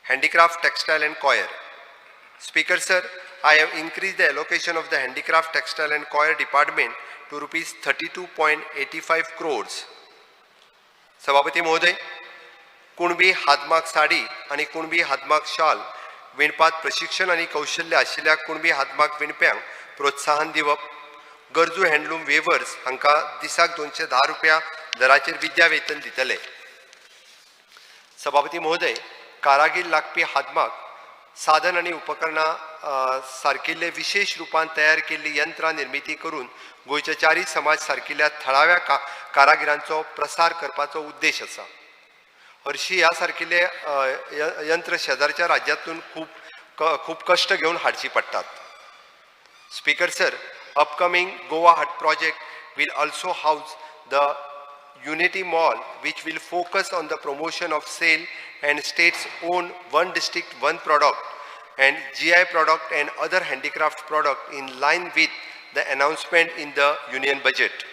Handicraft, textile and coir. Speaker sir, I have increased the allocation of the handicraft, textile and coir department to rupees 32.85 crores. सभापती महोदय, कुणबी हातमाग साडी आनी कुणबी हातमाग शाल विणपात प्रशिक्षण आनी कौशल्य आशिल्ल्या कुणबी हातमाग विणप्यांक प्रोत्साहन दिवप, गरजू हँडलूम वेवर्स हांकां दिसाक 210 रुपया दराचेर विद्या वेतन दितले. सभापती महोदय, कारागीर लागपी हातमाग साधन आनी उपकरणां सारकिल्ले विशेश रुपान तयार केल्ली यंत्रां निर्मिती करून गोंयच्या चारी समाज सारकिल्ल्या थळाव्या कारागिरांचो प्रसार करपाचो उद्देश आसा. हरशी ह्या सारकिल्ले यंत्र शेजारच्या राज्यांतून खूब कश्ट घेवन हाडची पडटात. Speaker sir, upcoming Goa Haat project will also house the Unity Mall, which will focus on the promotion of sale and state's own one district, one product and GI product and other handicraft product in line with the announcement in the union budget.